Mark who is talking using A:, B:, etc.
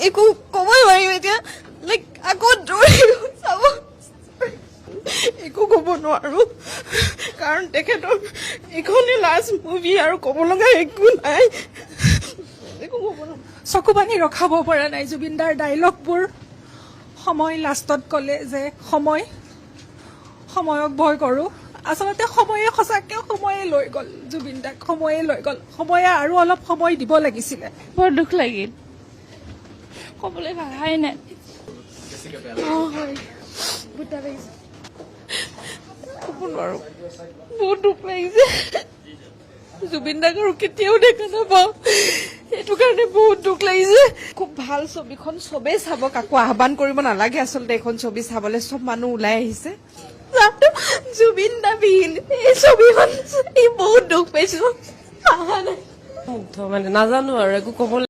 A: একো ক'বই নোৱাৰিম এতিয়া। লাইক আকৌ দৌৰি চাব।
B: একো ক'ব নোৱাৰো, কাৰণ তেখেতৰ এইখনেই লাষ্ট মুভি আৰু ক'ব লগা একো নাই, একো ক'ব নোৱাৰো।
C: চকু পানী ৰখাব পৰা নাই। জুবিনদাৰ ডাইলগবোৰ, সময়, লাষ্টত ক'লে যে সময়, সময়ক ভয় কৰোঁ। আচলতে সময়ে, সঁচাকে সময়ে লৈ গ'ল জুবিন দাক, সময়ে লৈ গ'ল। সময়ে আৰু অলপ সময় দিব লাগিছিলে।
D: বৰ দুখ লাগিল, ক'বলৈ ভাষাই নাই।
A: অঁ হয়, বহুত বেয়া লাগিছে।
B: ক'ব নোৱাৰো, বহুত দুখ লাগিছে। জুবিন দাক আৰু কেতিয়াও দেখা নাপাওঁ, সেইটো কাৰণে বহুত দুখ লাগিছে।
E: খুব ভাল ছবিখন, চবেই চাব। কাকো আহ্বান কৰিব নালাগে আচলতে এইখন ছবি চাবলৈ, চব মানুহ ওলাই আহিছে।
A: জুবিন দা বিহীন এই ছবিখন চাই বহুত দুখ পাইছো, ভাষা নাই।
F: মুগ্ধ, মানে নাজানো আৰু একো ক'ব।